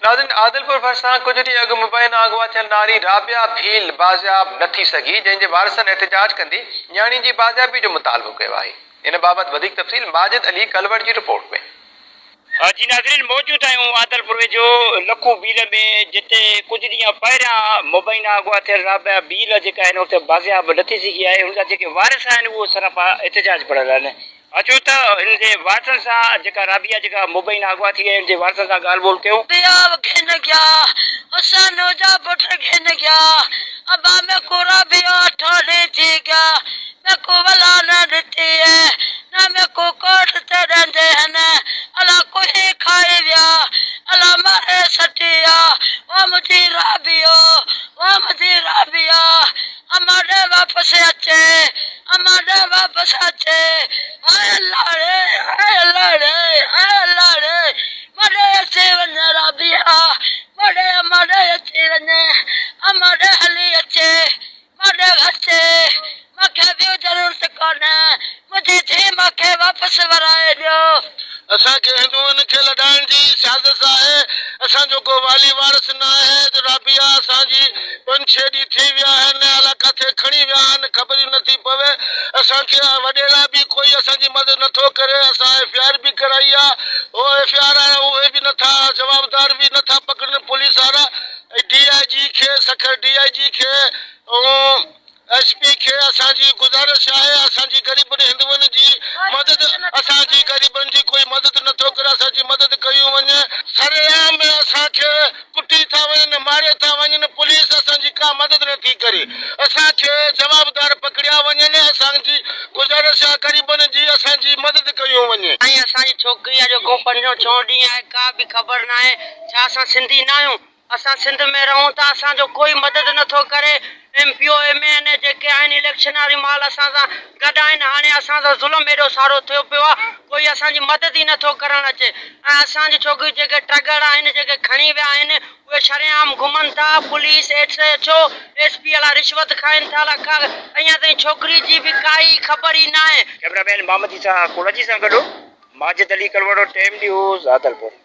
ناظرين عادلپور ڀرسان ڪجهه ڏينهن اڳ مبينا اغوا ٿيل ناري رابعه ڀيل بازياب نه ٿي سگهي جنهن جي وارثن احتجاج ڪندي نياڻي جي بازيابي جو مطالبو ڪيو آهي ان بابت وڌيڪ تفصيل ماجد علي ڪلوڙ جي رپورٽ ۾. جي ناظرين موجود آهيون عادلپور ويجهو لکو ڀيل ۾ جتي ڪجهه ڏينهن پهريان مبينا اغوا ٿيل رابعه ڀيل جيڪا هن وقت بازياب نه ٿي سگهي آهي ان جا جيڪي وارث آهن اهو سراپا احتجاج بڻيل آهن اچو ته هن جي وارثن سان جيڪا رابعه جيڪا مبينا اغوا ٿي آهي ان جي وارثن سان ڳالهه ٻولهه ڪيون. بياو گهن گيا حسين جا پٽ گهن گيا ابا ميڪون رابعه اٺون ڏينهن ٿي گيا ميڪون ولا نه ڏتي اي نه ميڪون ڪوٽ تي ڏيندي هن الا ڪوهي کائي ويا الا ماري سٽي آ او منهنجي رابعه او منهنجي رابعه امان ڏي واپس اچي امان ڏي واپس اچي هاء الله ڙي هاء الله ڙي هاء الله ڙي مڙي اچي وڃ رابعه مڙي امان ڏي اچي وڃ امان ڏي هلي اچي مڙي اچي مونکي ٻيو ضرورت ڪونهي منهنجي ڌيء مونکي واپس ورائي ڏيو. اسان کي هندوئن کي لڏائڻ جي سازش آهي، اسان جو ڪو والي وارث نه آهي، رابعه اسان جي پنج ڇهه ڏينهن ٿي ويا آهن، الاء ڪاٿي کڻي ويا آهن، خبر ئي نٿي پوي، اسان کي وڏيرا به ڪوئي اسان جي مدد نٿو ڪري، اسان ايف I R به ڪرائي آهي، هو ايف I R وارا اهي به نٿا جوابدار به نٿا پڪڙن پوليس وارا ڊي I جي کي سکر ڊي I جي کي ۽ ايس پي کي اسان جي گذارش آهي اسان جي غريبن هندوئن جي مدد اسان جي غريبن جي ڪوئي مدد نٿو ڪري اسان جي مدد ڪيون وڃي سرعام اسان کي ڪٽي ٿا وڃن ماري ٿا وڃن پوليس اسان جي ڪا مدد نٿي ڪري اسان کي جوابدار پڪڙيا وڃن اسان جي گذارش آهي غريبن جي اسان جي مدد ڪيون وڃي. سائين اسان جي ڇوڪري آ جيڪو پنجون ڇهون ڏينهن آهي ڪا به خبر ناهي ڇا اسان سنڌي ناهيون اسان سنڌ ۾ رهون ٿا اسان جو ڪوئي مدد نٿو ڪري M P O M N A جيڪي آهن اليڪشن واري مهل اسان سان گڏ آهن هاڻي اسان سان ظلم ايڏو سارو ٿيو پيو آهي ڪوئي اسان جي مدد ئي نٿو ڪرڻ اچي ۽ اسان جي ڇوڪريون جيڪي ٽرڳڙ آهن جيڪي کڻي ويا آهن اهي شرعام گهمن ٿا police S H O S P الا رشوت کائن ٿا الا کا اڃا تائين ڇوڪري جي به ڪائي خبر ئي ناهي. ڪئميرا مين محمد عيسيٰ ڪولاچي سان گڏ ماجد علي ڪلوڙو ٽيم نيوز عادلپور.